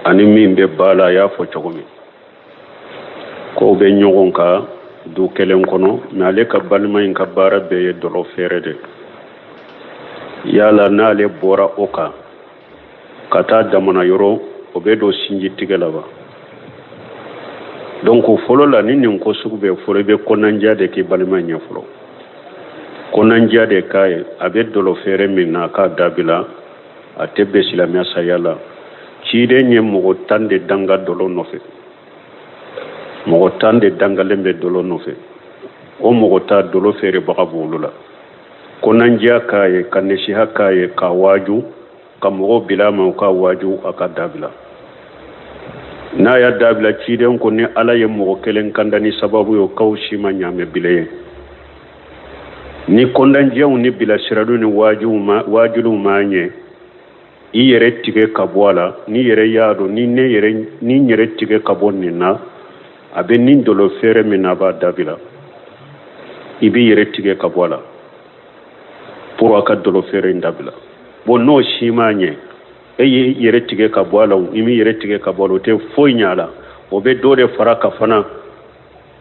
Ani min bɛ ba la, a y'a fɔ cogo min k'o bɛ ɲɔgɔn kan du kelen kɔnɔ, mais ale ka balima in ka baara bɛɛ ye dɔlɔ feere de. Yala n'ale bɔra o kan ka taa damana yɔrɔ, o bɛ don sinji tigɛ la wa? Donc fɔlɔ la, ni nin ko sugu bɛ fɔlɔ, i bɛ kɔnɔnandiya de k'i balima ɲɛ fɔlɔ, kɔnɔnandiya de k'a ye. A bɛ dɔlɔ feere min na, a k'a dabila, a tɛ bɛn silamɛya sariya la. Ciden ye mɔgɔ 10 de danga dɔlɔ nɔfɛ, mɔgɔ 10 de dangalen bɛ dɔlɔ nɔfɛ. O mɔgɔ 10, dɔlɔ feerebaga b'olu la. Kɔnɔnandiya k'a ye, ka nasiha k'a ye, k'a waaju, ka mɔgɔw bila a ma, u ka waaju, a ka dabila. N'a y'a dabila, ciden ko ni Ala ye mɔgɔ kelen kanda ni sababu ye, o k'aw si ma ɲaamɛ bilen ye. Ni kɔndandiyaw ni bilasiraliw ni waajuliw ma ɲɛ, i yɛrɛ tigɛ ka bɔ a la. N'i yɛrɛ y'a dɔn ni ne yɛrɛ ni n yɛrɛ tigɛ ka bɔ nin na, a bɛ nin dɔlɔ feere min na, a b'a dabila, i b'i yɛrɛ tigɛ ka bɔ a la pour a ka dɔlɔ feere in dabila. Bon, n'o si ma ɲɛ, e y'i yɛrɛ tigɛ ka bɔ a la, i m'i yɛrɛ tigɛ ka bɔ a la, o tɛ foyi ɲɛ a la, o bɛ dɔ de fara ka fana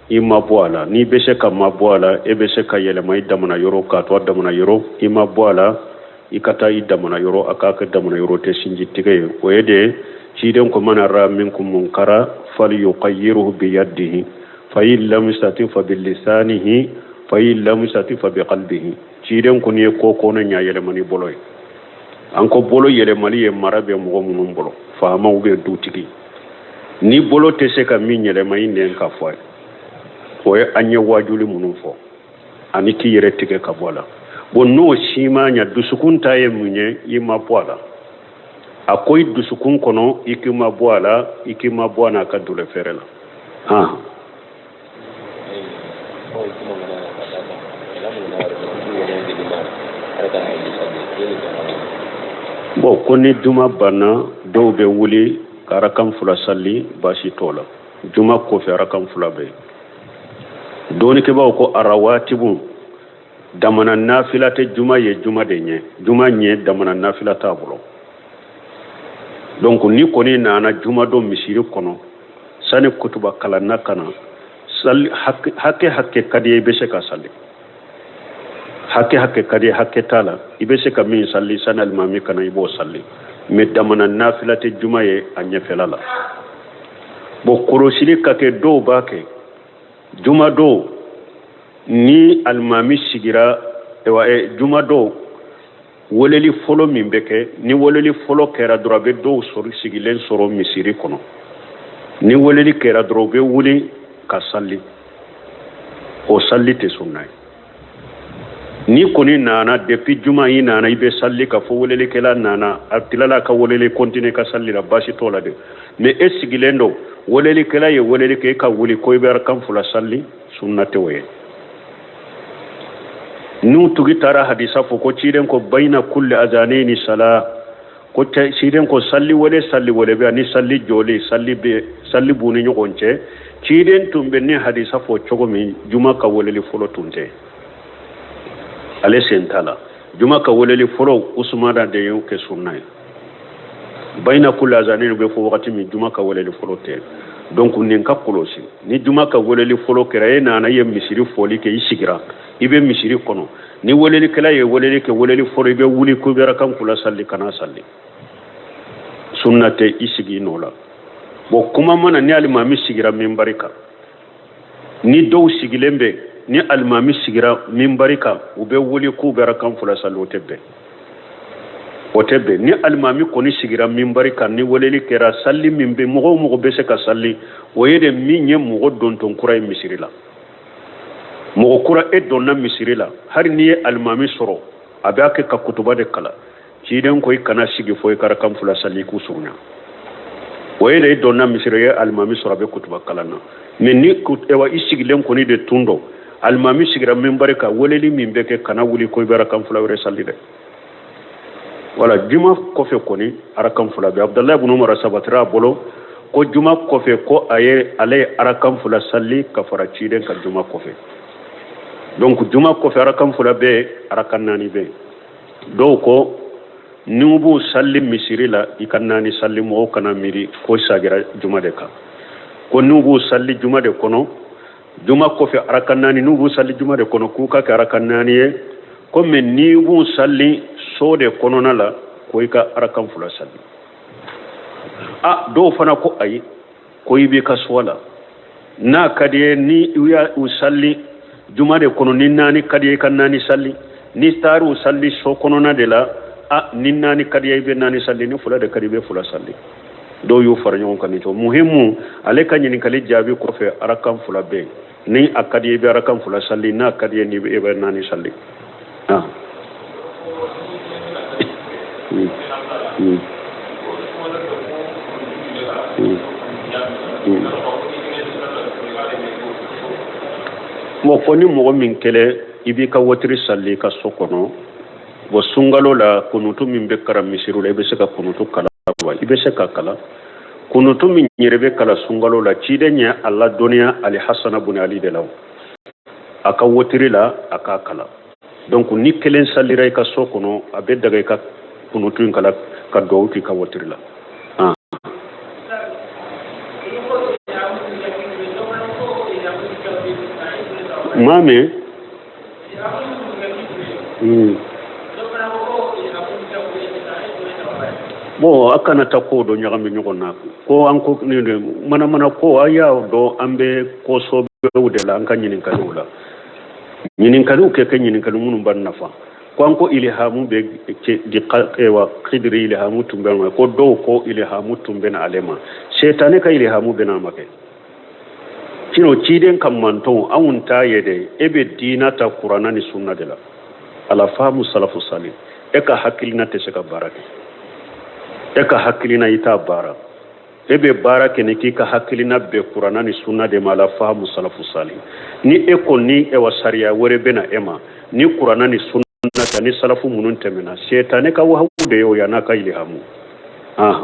i ma bɔ a la. N'i bɛ se ka ma bɔ a la, e bɛ se ka yɛlɛma i damana yɔrɔ k'a to a damana yɔrɔ. I ma bɔ a la, i ka taa i damana yɔrɔ, a k'a kɛ damana yɔrɔ tɛ sinji tigɛ ye. O ye de ciden ko man ra'a minkum munkara falyughayyirhu biyadihi fa in lam yastati fa bilisanihi fa in lam yastati fa biqalbihi. Ciden ko n'i ye ko kɔnɔ ɲa, yɛlɛma ni bolo ye. An ko bolo yɛlɛmali ye mara bɛ mɔgɔ minnu bolo, faamaw bɛ dutigi. Ni bolo tɛ se ka min yɛlɛma, i nɛn ka fɔ a ye. O ye an ye wajuli minnu fɔ ani k'i yɛrɛ tigɛ ka bɔ a la. Bon, n'o si ma ɲa, dusukun ta ye mun ye? I ma bɔ a la. A ko i dusukun kɔnɔ, i k'i ma bɔ a la, i k'i ma bɔ a n'a ka dɔlɔ feere la. Han, bon, ko ni juma banna, dɔw bɛ wuli ka arakan fila sali, baasi t'o la. Juma kɔfɛ, arakan fila bɛ yen. Dɔnnikɛbaaw ko arawatibu damana nafila tɛ juma ye, juma de ɲɛ, juma ɲɛ damana nafila t'a bolo. Donc ni kɔni nana juma don misiri kɔnɔ, sani kutuba kalanna ka na, sali hakɛ hakɛ ka di i bɛ se ka sali hakɛ hakɛ ka di, hakɛ t'a la. I bɛ se ka min sali sani alimami ka na, i b'o sali, mais damana nafila tɛ juma ye a ɲɛfɛla la. Bon, kɔlɔsili ka kɛ, dɔw b'a kɛ juma don ni alimami sigira, juma don weleli fɔlɔ min bɛ kɛ, ni weleli fɔlɔ kɛra dɔrɔn, a bɛ dɔw sɔrɔ sigilen sɔrɔ misiri kɔnɔ. Ni weleli kɛra dɔrɔn, u bɛ wuli ka sali. O sali tɛ sunna ye. Ni kɔni nana depuis juma, i nana, i bɛ sali ka fɔ welelikɛla nana, a tilala ka weleli continuer ka sali la, baasi t'o la dɛ. Mais e sigilen don, welelikɛla ye weleli kɛ, e ka wuli ko i bɛ arakan fila sali, sunna tɛ o ye. N'u tigi taara hadisa fɔ ko ciden ko bayina kulli azanaini sala, ko ciden ko sali wele sali wele bɛ ani sali jɔli sali bɛ sali b'u ni ɲɔgɔn cɛ. Ciden tun bɛ ni hadisa fɔ cogo min, juma ka weleli fɔlɔ tun tɛ, ale sen t'a la. Juma ka weleli fɔlɔ, Usumana de y'o kɛ sunna ye. Bayina kulli azanaini bɛ fɔ wagati min, juma ka weleli fɔlɔ tɛ. Donc nin ka kɔlɔsi, ni juma ka weleli fɔlɔ kɛra, e nana, i ye misiri fɔli kɛ, i sigira, i bɛ misiri kɔnɔ, ni welelikɛla ye weleli kɛ, weleli fɔlɔ, i bɛ wuli ko i bɛ arakan fila sali, kana sali, sunna tɛ, i sigi i nɔ la. Bon, kuma mana ni alimami sigira minbari kan, ni dɔw sigilen bɛ, ni alimami sigira minbari kan, u bɛ wuli k'u bɛ arakan fila sali, o tɛ bɛn, o tɛ bɛn. Ni alimami kɔni sigira minbari kan, ni weleli kɛra, sali min bɛ mɔgɔ o mɔgɔ bɛ se ka sali, o ye de min ye mɔgɔ dontɔn kura ye misiri la. Mɔgɔ kura, e donna misiri la, hali n'i ye alimami sɔrɔ a b'a kɛ ka kutuba de kalan, ciden ko i kana sigi fo i ka arakan fila sali, i k'u surunya. O ye de i donna misiri, ye alimami sɔrɔ a bɛ kutuba kalan na. Mais ni ewa i sigilen kɔni de tun don, alimami sigira minbari kan, weleli min bɛ kɛ, kana wuli ko i bɛ arakan fila wɛrɛ sali dɛ. Wala juma kɔfɛ kɔni, arakan fila bɛ. Abudulayi ibn Umar sabatira a bolo ko juma kɔfɛ, ko a ye ale ye arakan fila sali ka fara ciden kan juma kɔfɛ. Donc juma kɔfɛ, arakan fila bɛ, arakan naani bɛ. Dɔw ko N'u b'u salli misiri la, i ka naani salli, mɔgɔw kana miiri ko sagira juma de kan. Ko n'u b'u salli juma de kɔnɔ, juma kɔfɛ araka naani, n'u b'u salli juma de kɔnɔ, k'u ka kɛ araka naani ye. Ko mais n'i b'u salli so de kɔnɔna la, ko i ka arakan fila salli. A dɔw fana ko ayi, ko i b'i ka so la, n'a ka di ye, ni u y'a u salli juma de kɔnɔ, ni naani ka di ye, i ka naani salli. N'i taara u salli so kɔnɔna de la, a ni naani ka di ye, i bɛ naani salli, ni fila de ka di, i bɛ fila salli. Dɔw y'u fara ɲɔgɔn kan nin cogo. Muhimu, ale ka ɲininkali jaabi kɔfɛ, arakan fila bɛ yen. Ni a ka di ye, i bɛ arakan fila salli, n'a ka di ye, ni i bɛ naani salli. Ah. Bon, ko ni mɔgɔ min kelen, i b'i ka wotiri salli i ka so kɔnɔ. Bon, sunkalo la, kunutu min bɛ kalan misiriw la, i bɛ se ka kunutu kalan wa? I bɛ se ka kalan. Kunutu min yɛrɛ bɛ kalan sunkalo la, ciden ye a ladɔnniya Ali Hasana bun Ali de la, a ka wotiri la, a k'a kalan. Donc ni kelen sallira i ka so kɔnɔ, a bɛ daga i ka kunutu in kalan ka duwawu k'i ka wotiri la. Ah. Maa min. Bon, a kana taa ko dɔ ɲagami ɲɔgɔn na. Ko an ko nin de manamana ko, a y'a dɔn an bɛ ko sɔbɛw de la. An ka ɲininkaliw la, ɲininkaliw kɛ ɲininkali minnu b'an nafa. Ko an ko ilihamu bɛ di wa Kidiri, ilihamu tun bɛ ma. Ko dɔw ko ilihamu tun bɛ na ale ma, setane ka ilihamu bɛ na a ma kɛ. Sinon ciden ka mantonw, anw t'a ye dɛ. E bɛ diina ta kurana ni sunna de la, ala faamu salafu sali. E ka hakilina tɛ se ka baara kɛ. E ka hakilina, i t'a baara. E bɛ baara kɛ ni k'i ka hakilina bɛn kurana ni sunna de ma, ala faamu salafu sali. Ni e ko ni ewa sariya wɛrɛ bɛ na e ma ni kurana ni sunna ni salafu minnu tɛmɛna, setane ka wahawu de ye o ye, a n'a ka ilihamu. Ah.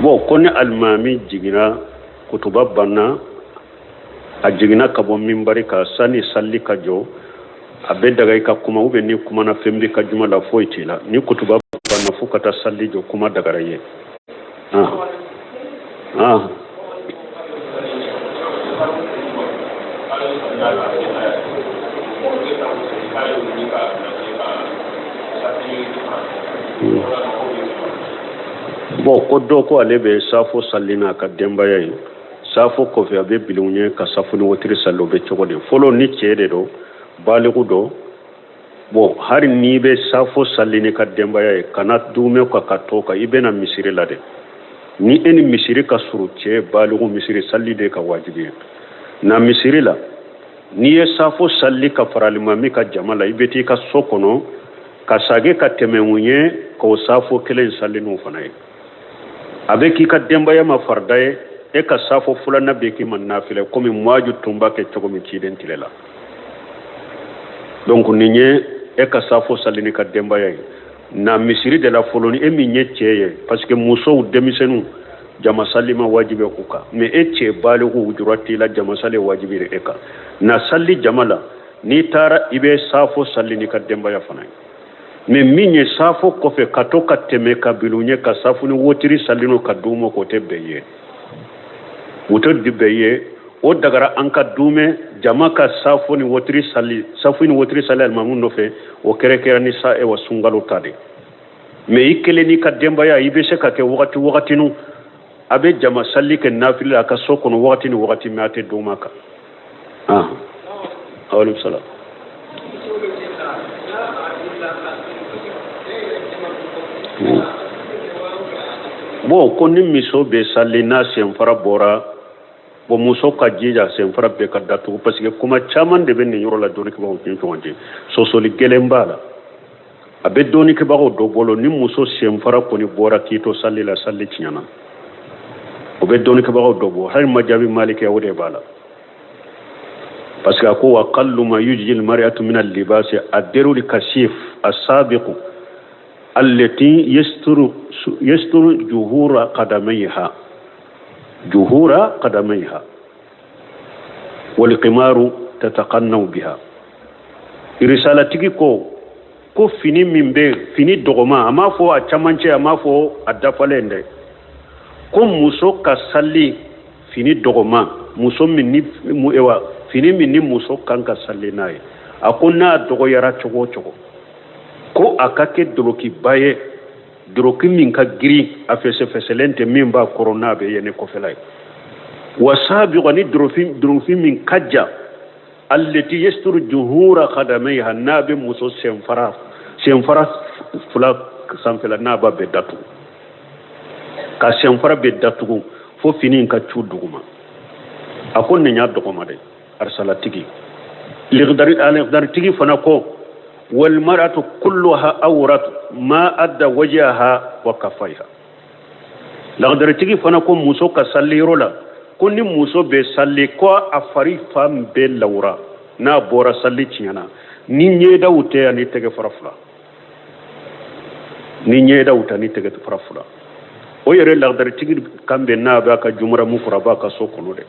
Bon, ko ni alimami jiginna, kutuba banna, a jiginna ka bɔ minbari kan sani salli ka jɔ, a bɛ daga i ka kuma ou bien ni kumana fɛn b'i ka juma la, foyi t'i la. Ni kutuba banna fo ka taa salli jɔ, kuma dagara i ye. Ah. Ah. Bon, ko dɔ ko ale bɛ safo salli n'a ka denbaya ye, safo kɔfɛ a bɛ bil'u ɲɛ ka safo ni wotiri salli, o bɛ cogo di? Fɔlɔ, ni cɛ de don, baliku don. Bon, hali n'i bɛ safo salli n'i ka denbaya ye, kana dumɛ ka ka to kan, i bɛna misiri la dɛ. Ni e ni misiri ka surun, cɛ baliku, misiri salli de ka wajibi ye. Na misiri la, n'i ye safo salli ka fara alimami ka jama la, i bɛ t'i ka so kɔnɔ ka sage ka tɛmɛ u ɲɛ k'o safo kelen salli n'u fana ye. A bɛ k'i ka denbaya ma farida ye, e ka safo filanan bɛ k'i ma nafila, komi muaju tun b'a kɛ cogo min ciden tile la. Donc nin ye e ka safo sali n'i ka denbaya ye na misiri de la fɔlɔ, ni e min ye cɛ ye, parce que musow, denmisɛnninw, jama sali ma wajibi u kan. Mais e cɛ baliku, jura t'i la, jama sali wajibi e kan. Na sali jama la, n'i taara, i bɛ safo sali n'i ka denbaya fana ye. Mais min ye safo kɔfɛ ka to ka tɛmɛ ka bil'u ɲɛ ka safo ni wotiri sali n'o ka d'u ma, k'o tɛ bɛn ye, o tɛ di bɛn ye. O dagara an ka dumɛ jama ka safo ni wotiri sali, safo ni wotiri sali alimamu nɔfɛ, o kɛrɛkɛra ni sa ewa sunkalo ta de. Mais i kelen n'i ka denbaya, i bɛ se ka kɛ wagati wagatinu a bɛ jama sali kɛ nafili a ka so kɔnɔ wagati ni wagati, mais a tɛ doma kan. Ah, aleykum salaam. Bon, ko ni muso bɛ sali n'a senfara bɔra, bon, muso ka jija senfara bɛɛ ka datugu, parce que kuma caman de bɛ nin yɔrɔ la dɔnnikɛbagaw ni ɲɔgɔn cɛ, sɔsɔli gɛlɛn b'a la. A bɛ dɔnnikɛbagaw dɔ bolo, ni muso senfara kɔni bɔra k'i to sali la, sali tiɲɛna. O bɛ dɔnnikɛbagaw dɔ bɔ, hali majabi maliki, o de b'a la, parce que a ko wa aqallu ma yujzi al mar'atu min al libasi ad-dir'u kasif as-sabiqu. Allati yasturu juhura qadamayha, juhura qadamayha wal qimaru tataqannaw biha. Risalatigi ko fini min bɛ fini dɔgɔma, a m'a fɔ a camancɛ, a m'a fɔ a dafalen dɛ, ko muso ka sali fini dɔgɔma, muso min ni ewa fini min ni muso kan ka sali n'a ye, a ko n'a dɔgɔyara cogo o cogo, ko a ka kɛ dolokiba ye, doloki min ka girin, a fɛsɛfɛsɛlen tɛ, min b'a kɔrɔ n'a bɛ ye ni kɔfɛla ye, wa sabiqa ni doloki min ka jan, allati yasturu juhura qadamayha, n'a bɛ muso senfara fila sanfɛla n'a b'a bɛɛ datugu, ka senfara bɛɛ datugu fo fini in ka cu duguma. A ko nin y'a dɔgɔma dɛ. Arisalatigi alikdaritigi fana ko wal mar'atu kulluha awratu ma adda wajhaha wa kafaiha. Lagdaritigi fana ko muso ka sali yɔrɔ la, ko ni muso bɛ sali, ko a fari fan bɛɛ lawura, n'a bɔra sali tiɲɛna, ni ɲɛdaw tɛ ani tɛgɛ fara fila, ni ɲɛdaw tɛ ani tɛgɛ fara fila. O yɛrɛ lagdaritigi kan bɛ n'a b'a ka jumara mu kɔrɔ, a b'a ka so kɔnɔ dɛ.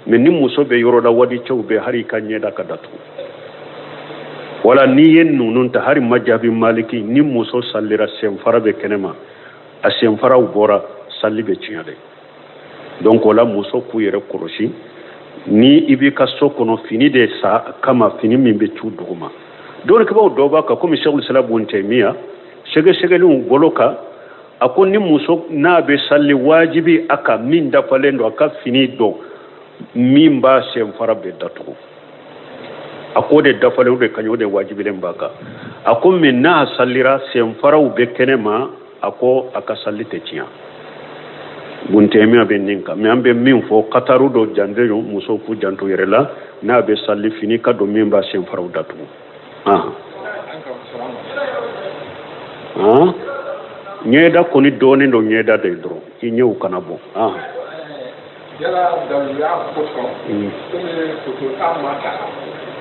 Mais ni muso bɛ yɔrɔ la, wadi cɛw bɛ, hali i ka ɲɛda ka datugu. Wala n'i ye ninnu ta, hali majabi maliki, ni muso salira senfara bɛ kɛnɛma, a senfaraw bɔra, sali bɛ tiɲɛ dɛ. Donc o la muso k'u yɛrɛ kɔlɔsi, ni i b'i ka so kɔnɔ, fini de sa kama, fini min bɛ cu duguma. Dɔnnikɛbaaw dɔw b'a kan komi Sɛkul Islam Bun Taymiya sɛgɛsɛgɛliw bolo kan, a ko ni muso n'a bɛ sali, wajibi a ka min dafalen don, a ka fini don min b'a senfara bɛɛ datugu. A ko de dafalen, o de ka ɲi, o de wajibilen b'a kan. A ko mais n'a salira senfaraw bɛ kɛnɛ ma, a ko a ka sali tɛ tiɲɛ. Bun Taymiya bɛ nin kan. Mais an bɛ min fɔ, kataru dɔ jante don, musow k'u janto yɛrɛ la, n'a bɛ sali, fini ka don min b'a senfaraw datugu. Ɲɛda kɔni dɔɔnin don, ɲɛda de dɔrɔn, i ɲɛw kana bɔ. Yala daluya kosɔn, komi foto ta ma ta,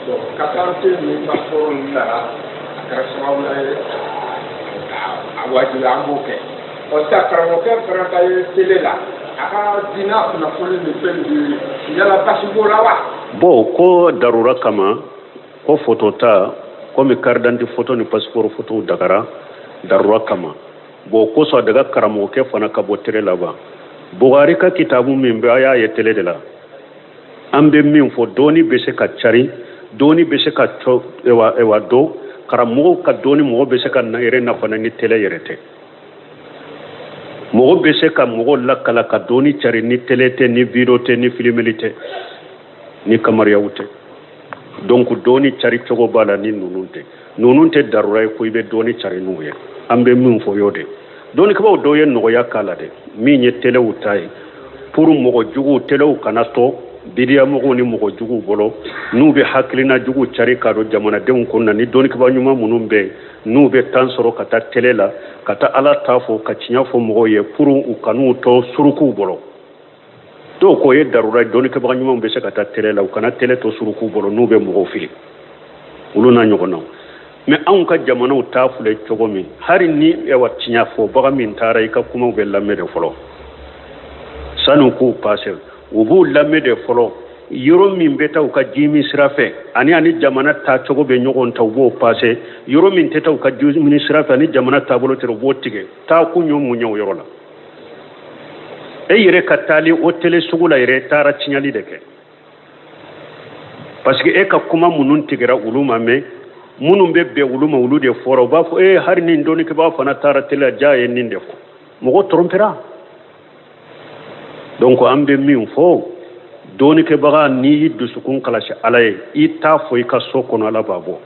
bon carte d'identité ni passeport nana, a kɛra sababu ye a wajibi an b'o kɛ. Ɔ sisan karamɔgɔkɛ fana ka ye télé la, a ka diinɛ kunnafoni ni fɛn di, yala basi b'o la wa? Bon, ko darura kama ko foto ta, komi carte d'identité foto ni passeport foto dagara darura kama, bon kosɔn a daga karamɔgɔkɛ fana ka bɔ télé la ban. Buhari ka kitabu min bɛ, a y'a ye télé de la. An bɛ min fɔ, dɔɔni bɛ se ka cari, dɔɔni bɛ se ka cɔ ewa ewa dɔn karamɔgɔw ka dɔɔni, mɔgɔ bɛ se ka na yɛrɛ nafa ni télé yɛrɛ tɛ. Mɔgɔ bɛ se ka mɔgɔ lakala ka dɔɔni cari ni télé tɛ, ni vidéo tɛ, ni filimeli tɛ, ni kamariyaw tɛ. Donc dɔɔni cari cogo b'a la ni ninnu tɛ. Ninnu tɛ darura ye ko i bɛ dɔɔni cari n'u ye. An bɛ min fɔ y'o de. Dɔɔnikɛbaaw dɔw ye nɔgɔya k'a la dɛ, min ye telew ta ye, pour mɔgɔ juguw telew kana to bidiyamɔgɔw ni mɔgɔ juguw bolo, n'u bɛ hakilina jugu cari k'a don jamanadenw kunna. Ni dɔɔnikɛbaa ɲuman minnu bɛ yen, n'u bɛ temps sɔrɔ ka taa télé la, ka taa Ala ta fɔ, ka tiɲɛ fɔ mɔgɔw ye, pour u kan'u to surukuw bolo. Dɔw ko o ye darura ye, dɔɔnikɛbaga ɲumanw bɛ se ka taa télé la, u kana télé to surukuw bolo n'u bɛ mɔgɔw fili, olu n'a ɲɔgɔnnaw. Mais anw ka jamanaw ta filɛ cogo min, hali ni ewa tiɲɛ fɔbaga min taara, i ka kumaw bɛ lamɛn de fɔlɔ sani k'u pase. U b'u lamɛn de fɔlɔ, yɔrɔ min bɛ taa u ka jimi sira fɛ ani jamana taacogo bɛ ɲɔgɔn ta, u b'o pase. Yɔrɔ min tɛ taa u ka jimi sira fɛ ani jamana taabolo tɛ, u b'o tigɛ. Taa kun y'o mun ye o yɔrɔ la? E yɛrɛ ka taali o télé sugu la yɛrɛ, taara tiɲɛli de kɛ, parce que e ka kuma minnu tigɛra, olu ma mɛn, minnu bɛ bɛn olu ma, olu de fɔra. U b'a fɔ e hali ni dɔnnikɛbaa fana taara télé la, ja ye nin de fɔ, mɔgɔ tɔrɔmpera. Donc an bɛ min fɔ, dɔnnikɛbaga, n'i y'i dusukun kalasi Ala ye, i t'a fɔ i ka so kɔnɔ, Ala b'a bɔ.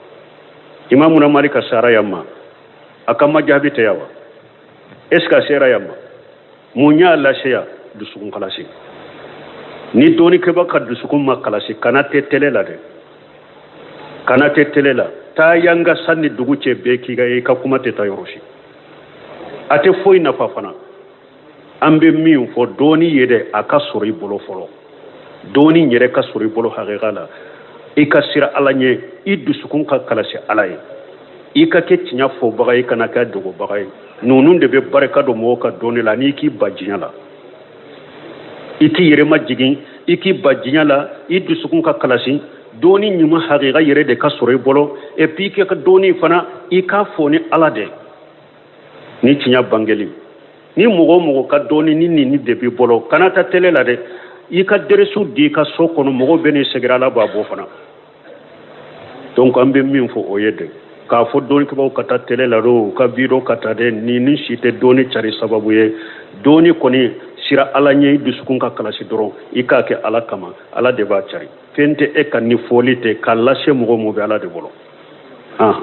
Imamuna Malika sara yan ma, a ka majabi tɛ yan wa? Est ce que a sera yan ma? Mun y'a lase yan? Dusukun kalasi. Ni dɔnnikɛba ka dusukun ma kalasi, kana tɛ télé la dɛ, kana tɛ télé la. Taa yanga san ni dugu cɛ bɛɛ k'i ka i ka kuma tɛ taa yɔrɔ si, a tɛ foyi nafa fana. An bɛ min fɔ, dɔɔni ye dɛ, a ka sɔrɔ i bolo fɔlɔ, dɔɔni yɛrɛ ka sɔrɔ i bolo hakika la, i ka sira Ala ɲɛ, i dusukun ka kalasi Ala ye. I ka kɛ tiɲɛ fɔbaga ye, kana kɛ dogobaga ye. Ninnu de bɛ barika don mɔgɔw ka dɔnni la. N'i k'i ba diɲɛ la, i k'i yɛrɛ majigin, i k'i ba diɲɛ la, i dusukun ka kalasi, dɔnni ɲuman hakika yɛrɛ de ka sɔrɔ i bolo. Et puis i ka dɔnni fana, i k'a fɔ ni Ala de ni tiɲɛ bangeli. Ni mɔgɔ o mɔgɔ ka dɔnni ni nin de b'i bolo, kana taa télé la dɛ, i ka dɛrɛsiw di i ka so kɔnɔ, mɔgɔw bɛ n'i sɛgɛrɛ, Ala b'a bɔ fana. Donc an bɛ min fɔ o ye de k'a fɔ dɔnnikɛbaaw ka taa télé la do, u ka vidéo ka taa dɛ, ni si tɛ dɔnni cari sababu ye. Dɔnni kɔni sira Ala ɲɛ, i dusukun ka kalasi dɔrɔn, i k'a kɛ Ala kama, Ala de b'a cari. Fɛn tɛ e ka ni fɔli tɛ k'a lase mɔgɔ mɔgɔ bɛ Ala de bolo. Ah,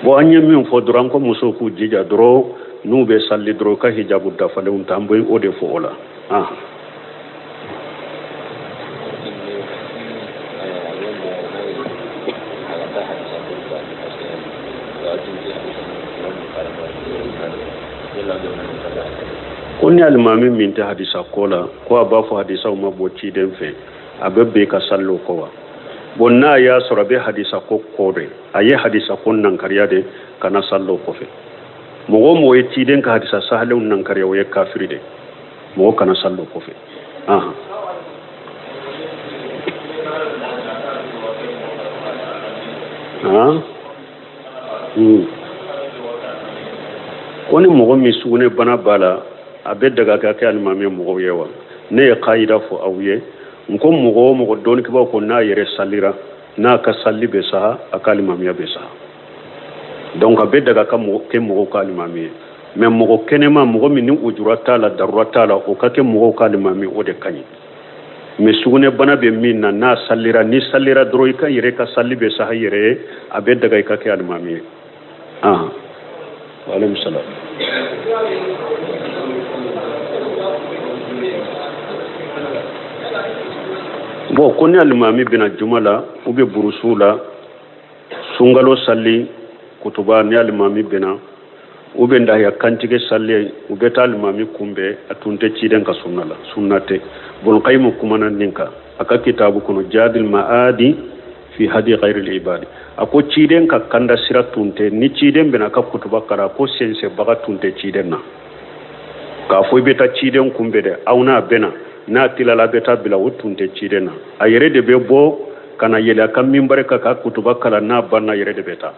bon, an ye min fɔ dɔrɔn, an ko musow k'u jija dɔrɔn, n'u bɛ sali dɔrɔn, ka hijabu dafalenw ta. An bɛ o de fɔ o la. Ah, ko ni alimami min tɛ hadisa ko la, ko a b'a fɔ hadisaw ma bɔ ciden fɛ, a bɛ bɛn ka sali o kɔ wa? Bon, n'a y'a sɔrɔ a bɛ hadisa ko kɔ de, a ye hadisa ko nankariya de, kana sali o kɔfɛ. Mɔgɔ o mɔgɔ ye ciden ka hadisa sahalenw nankariya, o ye kafiri de, mɔgɔ kana sali o kɔfɛ. Ahan han hmm. Ko ni mɔgɔ min sugunɛ bana b'a la, a bɛ daga ka kɛ alimami mɔgɔw ye wa? Ne ye kayida fɔ aw ye n ko mɔgɔ o mɔgɔ, dɔnnikɛbaaw ko n'a yɛrɛ salira, n'a ka sali bɛ saha, a ka alimamiya bɛ saha. Donc a bɛ daga ka kɛ mɔgɔw ka alimami ye. Mais mɔgɔ kɛnɛma, mɔgɔ min ni ujura t'a la, darura t'a la, o ka kɛ mɔgɔw ka alimami, o de ka ɲi. Mais sugunɛ bana bɛ min na, n'a salira, ni salira dɔrɔn, i ka yɛrɛ ka sali bɛ saha i yɛrɛ ye, a bɛ daga i ka kɛ alimami ye. Ah, waaleykum salam. Bon, ko ni alimami bɛna juma la ou bien burusu la, sunkalo sali kutuba, ni alimami bɛna ou bien lahiya kantigɛ sali, u bɛ taa alimami kunbɛn, a tun tɛ ciden ka sunna la, sunna tɛ. Bulkayimu kumana nin kan a ka kitabu kɔnɔ, Jadil Ma'adi fi hadi ghayril ibadi. A ko ciden ka kanda sira tun tɛ, ni ciden bɛna ka kutuba kalan, ko sensɛbaga tun tɛ ciden na k'a fɔ i bɛ taa ciden kunbɛn dɛ, aw n'a bɛna, n'a tilala a bɛ taa bila, o tun tɛ ciden na. A yɛrɛ de bɛ bɔ ka na yɛlɛ a ka minbari kan ka kutuba kalan, n'a banna, yɛrɛ de bɛ taa.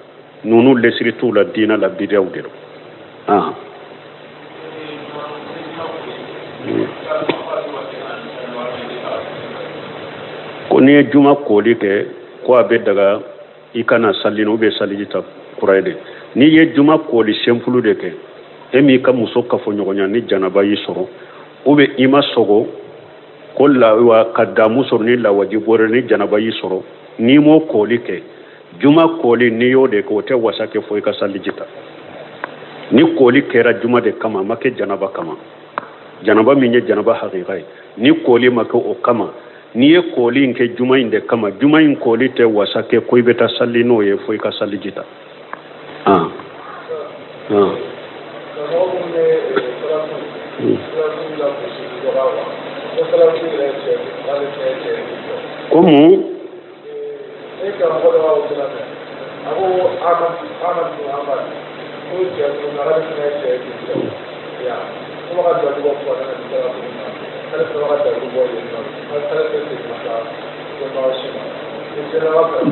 Ninnu lɛsiri t'u la diinɛ la, bidiyaw de don. Ah, ko n'i ye juma kooli kɛ, ko a bɛ daga i ka na sali ou bien saliji ta kura ye de. N'i ye juma kooli simple de kɛ, e m'i ka muso kafoɲɔgɔnya ni janaba y'i sɔrɔ, ou bien i ma sɔgɔ ko lawa ka damu sɔrɔ ni lawaji bɔra, ni janaba y'i sɔrɔ, n'i m'o kooli kɛ, juma kooli n'i y'o de kɛ, o tɛ wasa kɛ fo i ka saliji ta. Ni kooli kɛra juma de kama, a ma kɛ janaba kama, janaba min ye janaba hakika ye, ni kooli ma kɛ o kama, n'i ye kooli in kɛ juma in de kama, juma in kooli tɛ wasa kɛ ko i bɛ taa sali n'o ye fo i ka saliji ta. Ah ah, ko mun?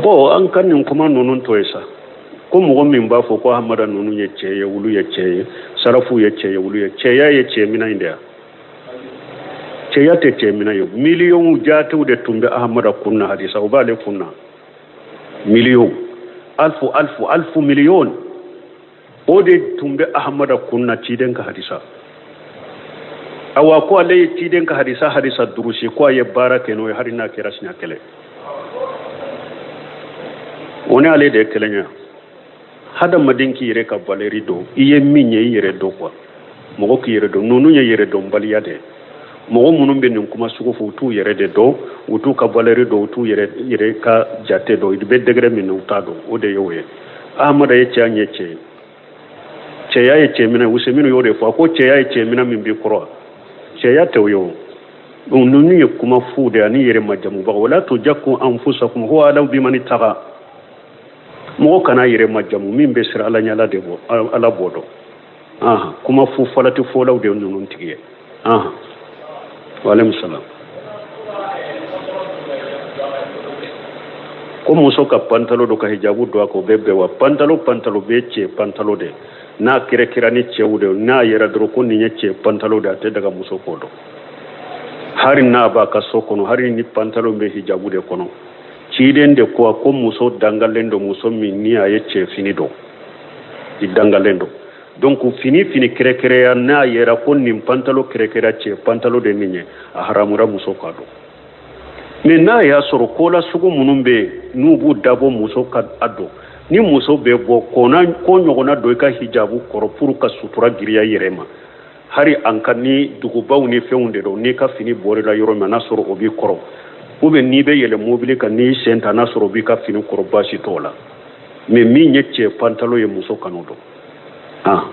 Bon, an ka nin kuma ninnu to ye sa. Ko mɔgɔ min b'a fɔ ko Ahamada ninnu ye cɛ ye, olu ye cɛ ye, sarafu ye cɛ ye, olu ye cɛya ye, cɛ minɛ in de ya? Cɛya tɛ cɛ minɛ ye. Miliyɔnw jatew de tun bɛ Ahamada kun na, hadisa o b'ale kun na, miliyɔn alfu alfu alfu miliyɔn, o de tun bɛ Ahamada kun na, ciden ka hadisa. Awa, ko ale ye ciden ka hadisa durusi, ko a ye baara kɛ n'o ye, hali n'a kɛra siɲɛ kelen, o ni ale de ye kelen ye. Hadamaden k'i yɛrɛ ka valeur dɔn, i ye min ye, i yɛrɛ dɔn quoi. Mɔgɔ k'i yɛrɛ dɔn. Ninnu ye yɛrɛ dɔnbaliya de ye. Mɔgɔ minnu bɛ nin kuma sugu fɔ, u t'u yɛrɛ de dɔn, u t'u ka valeur dɔn, u t'u yɛrɛ ka jate dɔn. I bɛ degré min na, u t'a dɔn. O de ye o ye. Ahamada ye cɛ ɲɛ cɛ ye, cɛya ye cɛ minɛ. Useminu y'o de fɔ, a ko cɛya ye cɛ minɛ min b'i kɔrɔ. Cɛya tɛ o ye o. Donc ninnu ye kuma fu de ani yɛrɛ majamubaga. Wala tuzaku anfusakum huwa alamu bimani taqa. Mɔgɔ kana yɛrɛ majamu, min bɛ siran Ala ɲɛ, Ala de bɔ, Ala b'o dɔn. Ahan, kuma fu falati fɔlaw de ye ninnu tigi ye. Ahan, waaleykum salam. Ko muso ka pantalo don ka hijabu don a kan, o bɛ bɛn wa? Pantalo bɛ cɛ pantalo de n'a kɛrɛkɛra ni cɛw de, n'a yɛrɛ dɔrɔn ko nin ye cɛ pantalo de, a tɛ daga muso k'o don, hari n'a b'a ka so kɔnɔ, hari ni pantalo bɛ hijabu de kɔnɔ. Ciden de ko a ko muso dangalen don, muso min ni a ye cɛ fini don, i dangalen don. Donc fini kɛrɛkɛrɛya n'a yɛrɛ ko nin pantalo kɛrɛkɛrɛ cɛ pantalo de nin ye, a haramura muso k'a don. Mais n'a y'a sɔrɔ kola sugu minnu bɛ yen n'u b'u dabɔ muso ka a don, ni muso bɛ bɔ kɔna ko ɲɔgɔnna don i ka hijabu kɔrɔ pour ka sutura giriya i yɛrɛ ma, hari an ka ni dugubaw ni fɛnw de don, n'i ka fini bɔr'i la yɔrɔ min n'a sɔrɔ o b'i kɔrɔ, ou bien n'i bɛ yɛlɛ mobili kan, n'i sen ta n'a sɔrɔ o b'i ka fini kɔrɔ, baasi t'o la. Mais min ye cɛ pantalo ye, muso kan'o don. Ah,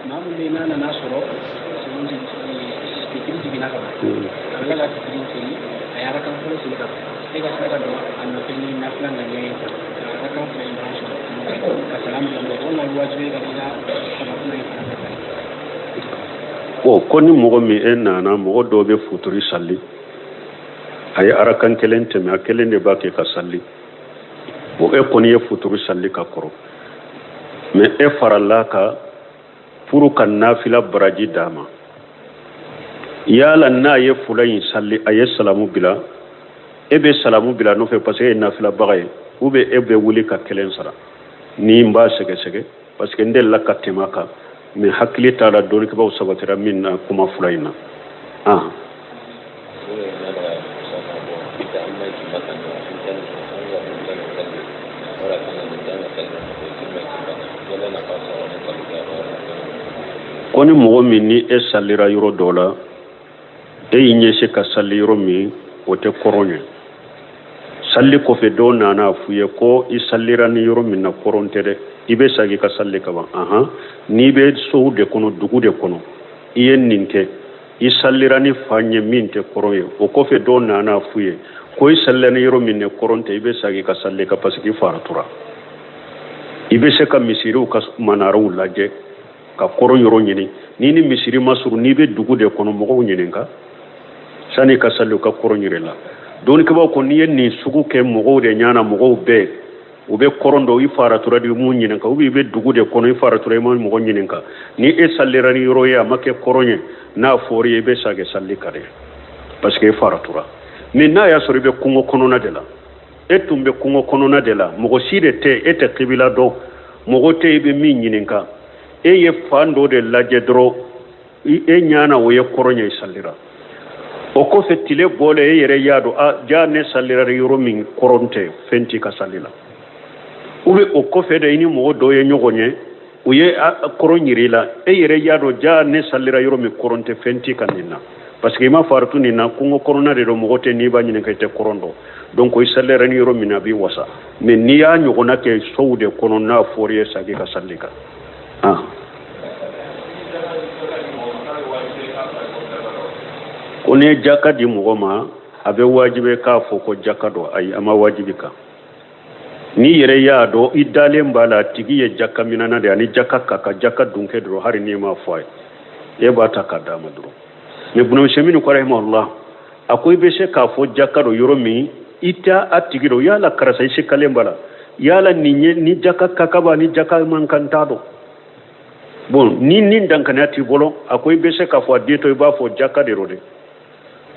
Maa min bɛ n'a nana sɔrɔ fitiri jiginna ka ban, a bɛ ka fitiri seli, a ye arakan fɔlɔ seli ka ban, e ka sira ka don a nɔfɛ ni nafila ŋaniya ye ka arakan fila in dɔrɔn sɔrɔ ka salamu bila, walima wajibi ka i ka saba fila in fana bɛɛ. Bon, ko ni mɔgɔ min e nana, mɔgɔ dɔw bɛ futuri sali, a ye arakan kelen tɛmɛ, a kelen de b'a kɛ ka sali. Bon, e kɔni ye futuru sali ka kɔrɔ, mais e farala kan pour ka nafila baraji d'a ma. Yala n'a ye fula in sali, a ye salamu bila, e bɛ salamu bila nɔfɛ parce que e ye nafilabaga ye, ou bien e bɛ wuli ka kelen sara? Ni n b'a sɛgɛsɛgɛ parce que n delila ka tɛmɛ a kan, mais hakili t'a la dɔnnikɛbaaw sabatira min na kuma fila in na. Ah, ko ni mɔgɔ min ni e salira yɔrɔ dɔ la, e y'i ɲɛsin ka sali yɔrɔ min, o tɛ kɔrɔn ye. Sali kɔfɛ dɔw nana a f'u ye ko i salira ni yɔrɔ min na, kɔrɔn tɛ dɛ, i bɛ segin ka sali ka ban. Ahan, n'i bɛ sow de kɔnɔ, dugu de kɔnɔ, i ye nin kɛ, i salira ni fan ye min tɛ kɔrɔn ye, o kɔfɛ dɔw nana a f'u ye ko i salira ni yɔrɔ min ne kɔrɔn tɛ, i bɛ segin ka sali kan parce que i faratura. I bɛ se ka misiriw ka manaraw lajɛ ka kɔrɔn yɔrɔ ɲini. N'i ni misiri ma surun, n'i bɛ dugu de kɔnɔ, mɔgɔw ɲininka sani ka sali, u ka kɔrɔn yir'i la. Dɔnnikɛbaaw ko n'i ye nin sugu kɛ mɔgɔw de ɲana, mɔgɔw bɛɛ u bɛ kɔrɔn dɔn, i faratura de, i m'u ɲininka, ou bien i bɛ dugu de kɔnɔ, i faratura, i ma mɔgɔ ɲininka, ni e salira ni yɔrɔ ye a ma kɛ kɔrɔn ye, n'a fɔr'i ye, i bɛ segin sali kan de parce que i faratura. Mais n'a y'a sɔrɔ i bɛ kungo kɔnɔna de la, e tun bɛ kungo kɔnɔna de la, mɔgɔ si de tɛ, e tɛ kibila dɔn, mɔgɔ tɛ i bɛ min ɲininka, e ye fan dɔ de lajɛ dɔrɔn, e ɲana o ye kɔrɔn ye, i salira. O kɔfɛ tile bɔlen, e yɛrɛ y'a dɔn a ja ne salira yɔrɔ min kɔrɔn tɛ, fɛn t'i ka sali la. Ou bien o kɔfɛ de i ni mɔgɔ dɔ ye ɲɔgɔn ye, u ye kɔrɔn yir'i la, e yɛrɛ y'a dɔn ja ne salira yɔrɔ min kɔrɔn tɛ, fɛn t'i ka nin na parce que i ma faratu nin na, kungo kɔnɔna de don, mɔgɔ tɛ, n'i b'a ɲininka i tɛ kɔrɔn dɔn. Donc i salira ni yɔrɔ min na, a b'i wasa. Mais n'i y'a ɲɔgɔnna kɛ sow de kɔnɔ, n'a fɔr'i ye, segin ka sali kan. Ah, ko n'i ye jaka di mɔgɔ ma, a bɛ wajibi k'a fɔ ko jaka don? Ayi, a ma wajibi kan. N'i yɛrɛ y'a dɔn, i dalen b'a la a tigi ye jaka minana de, ani jaka ka kan, jaka dunkɛ dɔrɔn, hali n'i m'a fɔ a ye, e b'a ta k'a d'a ma dɔrɔn. Mais Ibn Usaymin ko rahimahullah, a ko i bɛ se k'a fɔ jaka don yɔrɔ min i t'a a tigi dɔn, yala karisa, i sikalen b'a la, yala nin ye ni jaka ka kan ba ni jaka man kan t'a dɔn. Bon, ni nin dankaniya t'i bolo, a ko i bɛ se k'a fɔ a den to, i b'a fɔ jaka de don dɛ.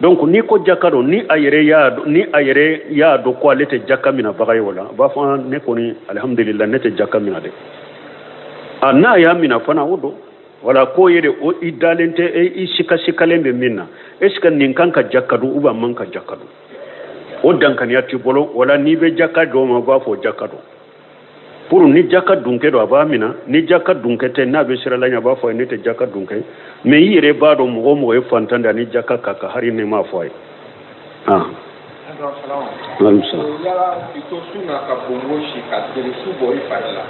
Donc n'i ko jaka don, ni a yɛrɛ y'a dɔn ko ale tɛ jaka minabaga ye, o la a b'a fɔ ne kɔni alihamudulila ne tɛ jaka mina dɛ. A n'a y'a mina fana, o don wala ko yɛrɛ o i dalen tɛ, i sika sikalen bɛ min na, est ce que nin kan ka jaka dun ou bien a man ka jaka dun, o dankaniya t'i bolo. Wala n'i bɛ jaka dɔw ma, u b'a fɔ jaka don. Pour ni jaka dunkɛ don, a b'a mina. Ni jaka dunkɛ tɛ, n'a bɛ sira la ɲɛ, a b'a fɔ a ye ne tɛ jaka dunkɛ. Mais i yɛrɛ b'a dɔn mɔgɔ o mɔgɔ ye fantan de ye, ani jaka ka kan, hali n'i m'a fɔ a ye. Ah. Yala k'i to sun na ka bonbo si ka su bɔ i fari la,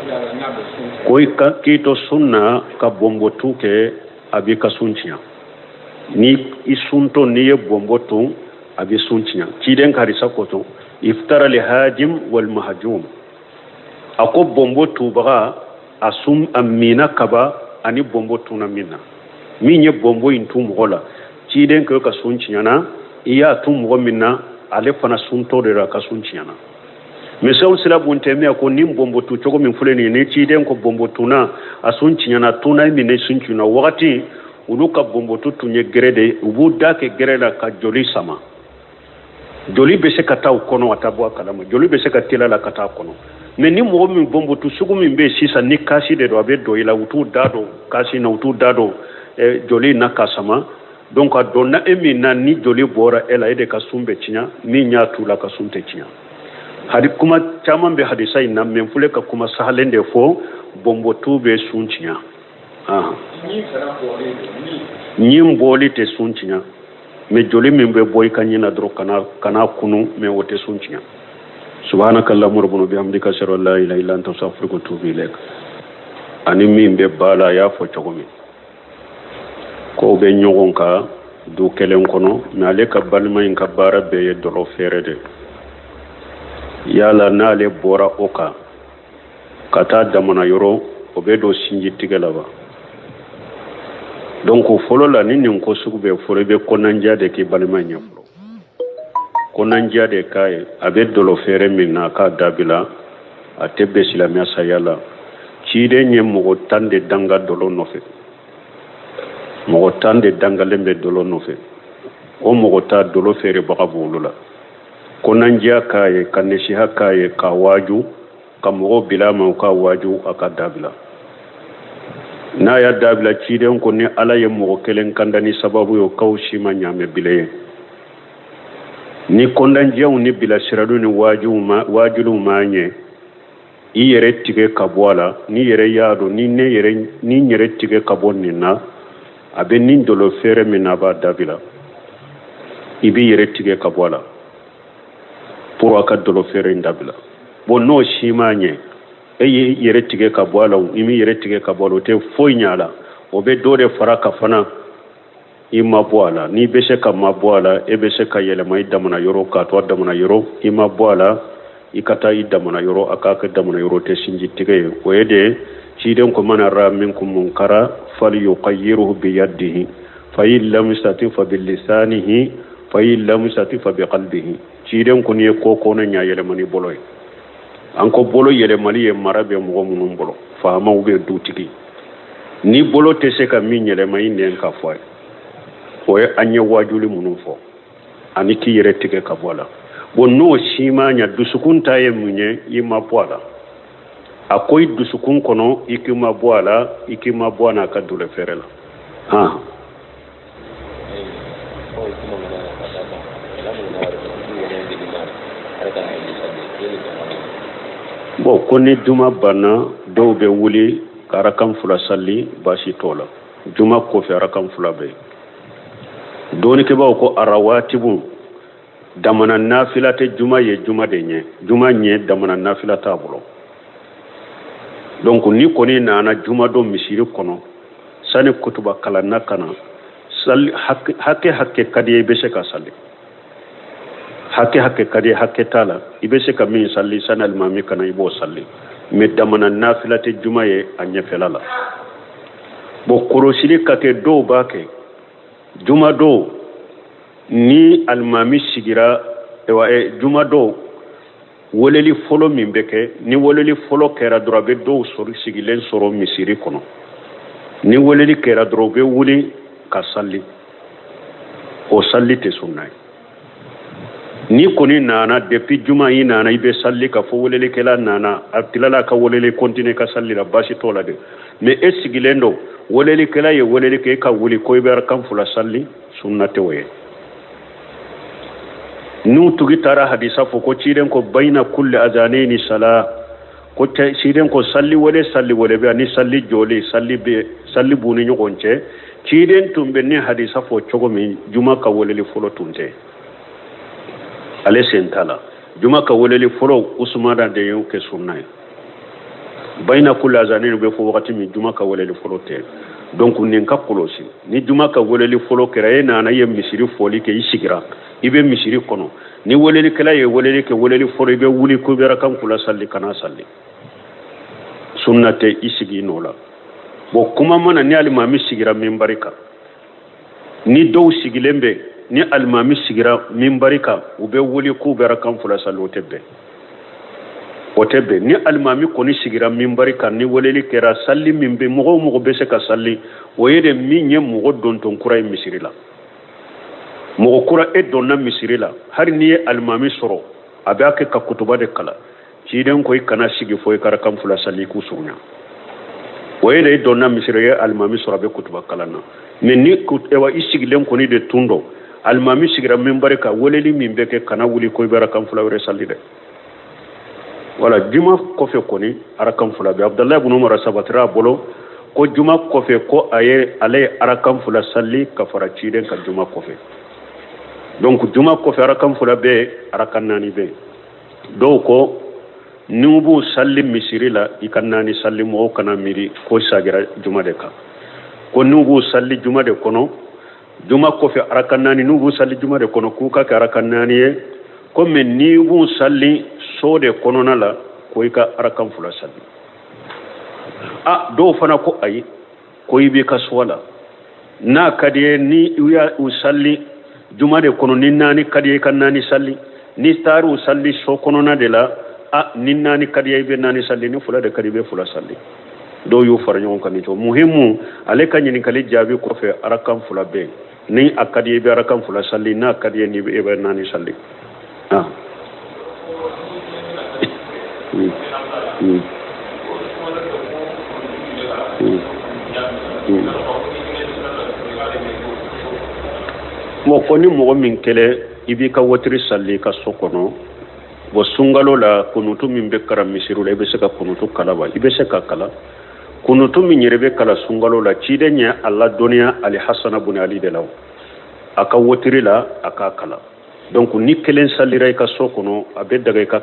yala n'a bɛ sun? Ko i ka k'i to sun na ka bonbotu kɛ, a b'i ka sun tiɲɛ. Ni i suntɔ n'i ye bonbo tun, a bɛ sun tiɲɛ. Ciden ka hadisa kosɔn, iftara le hajim wal mahjum, a ko bonbo tubaga a sun a minna kaba ani bonbo tunna min na. Min ye bonbo in tun mɔgɔ la, ciden ko ka sun tiɲɛna. I y'a tun mɔgɔ min na, ale fana suntɔ de la, ka sun tiɲɛna. Mais sɛw sira bun tɛmɛ ko ni bonbo tu cogo min filɛ nin ye, ni ciden ko bonbo tunna a sun tiɲɛna, tunna min ne sun tiɲɛna wagati, olu ka bonbotu tun ye gɛrɛ de ye. U b'u da kɛ gɛrɛ la ka joli sama. Joli bɛ se ka taa u kɔnɔ, a ta bɔ a kalama. Joli bɛ se ka teliya la ka taa kɔnɔ. Mais ni mɔgɔ min bonbotu sugu min bɛ yen sisan, ni kasi de don, a bɛ don i la, u t'u da don kasi na, u t'u da don joli na ka sama. Donc a donna e min na, ni joli bɔra e la, e de ka sun bɛ tiɲɛ. Min y'a tu la, ka sun tɛ tiɲɛ. Hadi kuma caman bɛ hadisa in na, mais n filɛ ka kuma sahalen de fɔ. Bonbotu bɛ sun tiɲɛ. Ɲin bɔli tɛ sun tiɲɛ, mais joli min bɛ bɔ i ka ɲin na dɔrɔn, kana kunu, mais o tɛ sun tiɲɛ. Subhanaka allahumma rabbana bihamdika, ashhadu an la ilaha illa anta, astaghfiruka wa atubu ilaik. Ani min bɛ ba la, a y'a fɔ cogo min k'o bɛ ɲɔgɔn kan du kelen kɔnɔ, mais ale ka balima in ka baara bɛɛ ye dɔlɔ feere de. Yala n'ale bɔra o kan ka taa damana yɔrɔ, o bɛ don sinji tigɛ la wa? Donc fɔlɔ la, ni nin ko sugu bɛ fɔlɔ, i bɛ kɔnɔnandiya de k'i balima ɲɛ fɔlɔ, kɔnɔnandiya de k'a ye. A bɛ dɔlɔ feere min na, a k'a dabila, a tɛ bɛn silamɛya sariya la. Ciden ye mɔgɔ 10 de danga dɔlɔ nɔfɛ. Mɔgɔ 10 de dangalen bɛ dɔlɔ nɔfɛ. O mɔgɔ 10, dɔlɔ feerebaga b'olu la. Kɔnɔnandiya k'a ye, ka nasiha k'a ye, k'a waaju, ka mɔgɔw bila a ma, u ka waaju, a ka dabila. N'a y'a dabila, ciden ko ni Ala ye mɔgɔ kelen kanda ni sababu ye, o k'aw si ma ɲaamɛ bilen ye. Ni kɔndandiyaw ni bilasiraliw ni waajuliw ma ɲɛ, i yɛrɛ tigɛ ka bɔ a la. N'i yɛrɛ y'a dɔn ni ne yɛrɛ ni n yɛrɛ tigɛ ka bɔ nin na, a bɛ nin dɔlɔ feere min na, a b'a dabila, i b'i yɛrɛ tigɛ ka bɔ a la pour a ka dɔlɔ feere in dabila. Bon, n'o si ma ɲɛ, e y'i yɛrɛ tigɛ ka bɔ a la, i m'i yɛrɛ tigɛ ka bɔ a la, o tɛ foyi ɲɛ a la. O bɛ dɔ de fara ka fana i ma bɔ a la. N'i bɛ se ka ma bɔ a la, e bɛ se ka yɛlɛma i damana yɔrɔ k'a to a damana yɔrɔ. I ma bɔ a la, i ka taa i damana yɔrɔ, a k'a kɛ damana yɔrɔ tɛ sinji tigɛ ye. O ye de ciden ko man ra'a minkum munkara falyughayyirhu biyadihi, fa in lam yastati fa bilisanihi, fa in lam yastati fa biqalbihi. Ciden ko n'i ye ko kɔnɔ ɲa, yɛlɛma ni bolo ye. An ko bolo yɛlɛmali ye mara bɛ mɔgɔ minnu bolo, faamaw bɛ dutigi. Ni bolo tɛ se ka min yɛlɛma, i nɛn ka fɔ a ye. O ye an ye wajuli minnu fɔ ani k'i yɛrɛ tigɛ ka bɔ a la. Bon, n'o si ma ɲa, dusukun ta ye mun ye? I ma bɔ a la. A ko i dusukun kɔnɔ, i k'i ma bɔ a la, i k'i ma bɔ a n'a ka dɔlɔ feere la. Han, bon, ko ni juma banna, dɔw bɛ wuli ka arakan fila sali, baasi t'o la. Juma kɔfɛ, arakan fila bɛ yen. Dɔnnikɛbaaw ko arawatibu damana nafila tɛ juma ye, juma de ɲɛ, juma ɲɛ damana nafila t'a bolo. Donc ni kɔni nana juma don misiri kɔnɔ, sani kutuba kalanna ka na, sali hakɛ hakɛ ka di i bɛ se ka sali hakɛ hakɛ ka di, hakɛ t'a la. I bɛ se ka min sali sani alimami ka na, i b'o sali. Mais damana nafila tɛ juma ye a ɲɛfɛla la. Bon, kɔlɔsili ka kɛ, dɔw b'a kɛ juma don ni alimami sigira, juma don weleli fɔlɔ min bɛ kɛ, ni weleli fɔlɔ kɛra dɔrɔn, a bɛ dɔw sɔrɔ sigilen sɔrɔ misiri kɔnɔ. Ni weleli kɛra dɔrɔn, u bɛ wuli ka sali. O sali tɛ sunna ye. Ni kɔni nana depuis juma, i nana, i bɛ sali ka fɔ welelikɛla nana, a tilala ka weleli continuer ka sali la, baasi t'o la dɛ. Mais e sigilen don, welelikɛla ye weleli kɛ, e ka wuli ko i bɛ arakan fila sali, sunna tɛ o ye. N'u tigi taara hadisa fɔ ko ciden ko bayina kulli azanaini sala. Ko ciden ko salli wele salli wele bɛ ani salli jɔli salli bɛ salli b'u ni ɲɔgɔn cɛ. Ciden tun bɛ ni hadisa fɔ cogo min, juma ka weleli fɔlɔ tun tɛ, ale sen t'a la. Juma ka weleli fɔlɔ, Usumana de y'o kɛ sunna ye. Bayina kulli azanaini bɛ fɔ wagati min, juma ka weleli fɔlɔ tɛ. Donc nin ka kɔlɔsi, ni juma ka weleli fɔlɔ kɛra, e nana, i ye misiri fɔli kɛ, i sigira, i bɛ misiri kɔnɔ, ni welelikɛla ye weleli kɛ, weleli fɔlɔ, i bɛ wuli ko i bɛ rakan fila salli, kana salli, sunna tɛ, i sigi i nɔ la. Bon, kuma mana ni alimami sigira minbari kan, ni dɔw sigilen bɛ, ni alimami sigira minbari kan, u bɛ wuli k'u bɛ rakan fila salli, o tɛ bɛn, o tɛ bɛn. Ni alimami kɔni sigira minbari kan, ni weleli kɛra, salli min bɛ mɔgɔ o mɔgɔ bɛ se ka salli, o ye de min ye mɔgɔ dontɔn kura ye misiri la. Mɔgɔ kura, e donna misiri la, hali n'i ye alimami sɔrɔ a b'a kɛ ka kutuba de kalan, ciden ko i kana sigi fo i ka rakan fila sali i k'u surunya. O ye de i donna misiri, i ye alimami sɔrɔ a bɛ kutuba kalan na. Mais ni ewa i sigilen kɔni de tun don, alimami sigira minbari kan, weleli min bɛ kɛ, kana wuli ko i bɛ rakan fila wɛrɛ sali dɛ. Wala juma kɔfɛ kɔni arakan fila bɛ. Abudulayi ibn Umar sabatira a bolo ko juma kɔfɛ, ko a ye ale ye arakan fila sali ka fara ciden kan juma kɔfɛ. Donc juma kɔfɛ arakan fila bɛ, arakan naani bɛ. Dɔw ko n'u b'u sali misiri la, i ka naani sali, mɔgɔw kana miiri ko sagira juma de kan. Ko n'u b'u sali juma de kɔnɔ, juma kɔfɛ arakan naani, n'u b'u sali juma de kɔnɔ, k'u ka kɛ arakan naani ye. Komi n'i b'u sali so de kɔnɔna la, ko i ka arakan fila sali. A dɔw fana ko ayi, ko i b'i ka so la, n'a ka di ye, ni u y'a u sali juma de kɔnɔ, ni naani ka di ye, i ka naani sali. N'i taara u sali so kɔnɔna de la, a ni naani ka di ye, i bɛ naani sali, ni fila de ka di, i bɛ fila sali. Dɔw y'u fara ɲɔgɔn kan nin cogo. Muhimu, ale ka ɲininkali jaabi kɔfɛ, arakan fila bɛ yen. Ni a ka di ye, i bɛ arakan fila sali, n'a ka di ye, ni i bɛ naani sali. Ah. Bon, ko ni mɔgɔ min kelen, i b'i ka wotiri sali i ka so kɔnɔ. Bon, sunkalo la, kunutu min bɛ kalan misiriw la, i bɛ se ka kunutu kalan wa? I bɛ se ka kalan. Kunutu min yɛrɛ bɛ kalan sunkalo la, ciden ye a ladɔnniya Ali Hasana bun Ali de la, a ka wotiri la, a k'a kalan. Donc ni kelen salira i ka so kɔnɔ, a bɛ daga i ka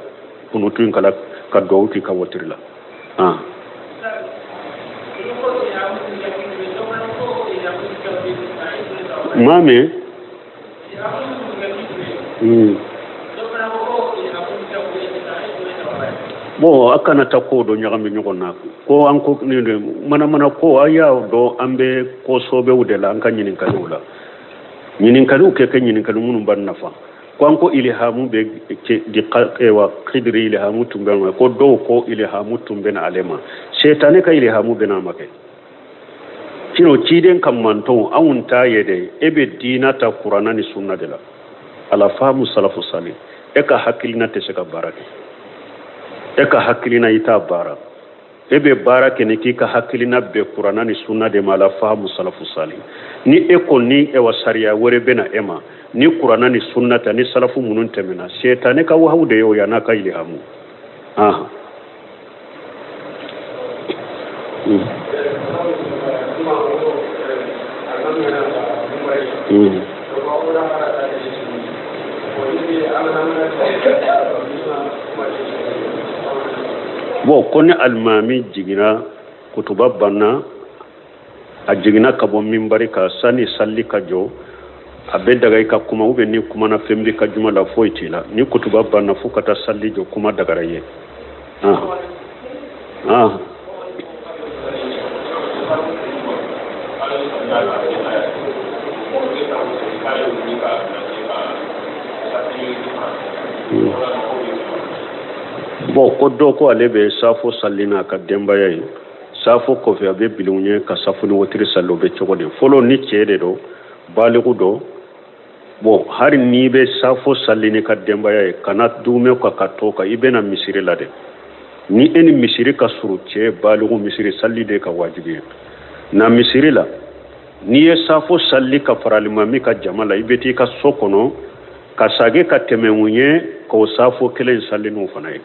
kunutu in kalan ka duwawu k'i ka wotiri la. Ah. Maa min. Bon, a kana taa ko dɔ ɲagami ɲɔgɔn na. Ko an ko nin de manamana ko, a y'a dɔn an bɛ ko sɔbɛw de la. An ka ɲininkaliw la, ɲininkaliw kɛ kɛ ɲininkali minnu b'an nafa. Ko an ko ilihamu bɛ di wa Kidiri ilihamu tun bɛ ma, ko dɔw ko ilihamu tun bɛ na ale ma, setane ka ilihamu bɛ na a ma kɛ. Sinon ciden ka mantɔn anw t'a ye dɛ. E bɛ diina ta kuranna ni sunna de la, ala faamu salafu sali. E ka hakilina tɛ se ka baara kɛ. E ka hakilina, i t'a baara. E bɛ baara kɛ ni k'i ka hakilina bɛn kuranna ni sunna de ma, ala faamu salafu sali. Ni e ko ni ewa sariya wɛrɛ bɛ na e ma ni kuranna ni sunna ta ni salafu minnu tɛmɛna, setane ka wahawu de ye o, y'a ka ilihamu. Ah. Bon, ko ni alimami jiginna, kutuba banna, a jiginna ka bɔ minbari kan sani salli ka jɔ, a bɛ daga i ka kuma ou bien ni kumana fɛn b'i ka juma la, foyi t'i la. Ni kutuba banna fo ka taa salli jɔ, kuma dagara i ye. Ah. Ah. Bon, ko dɔ ko ale bɛ safo salli n'a ka denbaya ye, safo kɔfɛ a bɛ bila u ɲɛ ka safo ni wotiri sali, o bɛ cogo di? Fɔlɔ, ni cɛ de don, baliku don. Bon, hali n'i bɛ safo sali n'i ka denbaya ye, kana dumɛ ka ka to kan, i bɛna misiri la dɛ. Ni e ni misiri ka surun, cɛ baliku, misiri sali de ka wajibi ye. Na misiri la, n'i ye safo sali ka fara alimami ka jama la, i bɛ t'i ka so kɔnɔ ka sage ka tɛmɛ u ɲɛ k'o safo kelen sali n'u fana ye.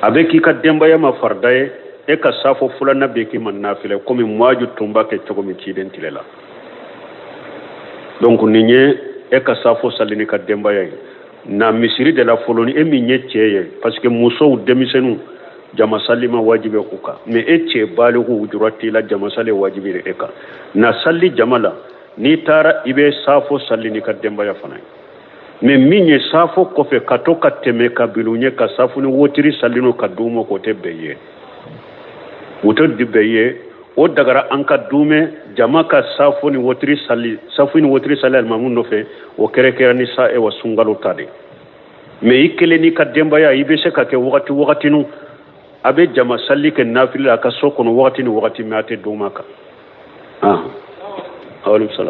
A bɛ k'i ka denbaya ma farida ye, e ka safo filanan bɛ k'i ma nafila, komi Muaju tun b'a kɛ cogo min ciden tile la. Donc nin ye e ka safo sali n'i ka denbaya ye. Na misiri de la fɔlɔ, ni e min ye cɛ ye, parce que musow, denmisɛnninw, jama sali ma wajibi u kan, mais e cɛ baliku, jura t'i la, jama sali wajibi de e kan. Na sali jama la, n'i taara, i bɛ safo sali n'i ka denbaya fana ye. Mais min ye safo kɔfɛ ka to ka tɛmɛ ka bil'u ɲɛ ka safo ni wotiri sali n'o ka d'u ma, k'o tɛ bɛn ye, o tɛ di bɛn ye. O dagara an ka dumɛ jama ka safo ni wotiri sali, safo ni wotiri sali alimamu nɔfɛ, o kɛrɛkɛra ni sa ewa sunkalo ta de. Mais i kelen n'i ka denbaya, i bɛ se ka kɛ wagati wagatinu a bɛ jama sali kɛ nafili la a ka so kɔnɔ wagati ni wagati, mais a tɛ doma kan. Ah, aleykum salaam.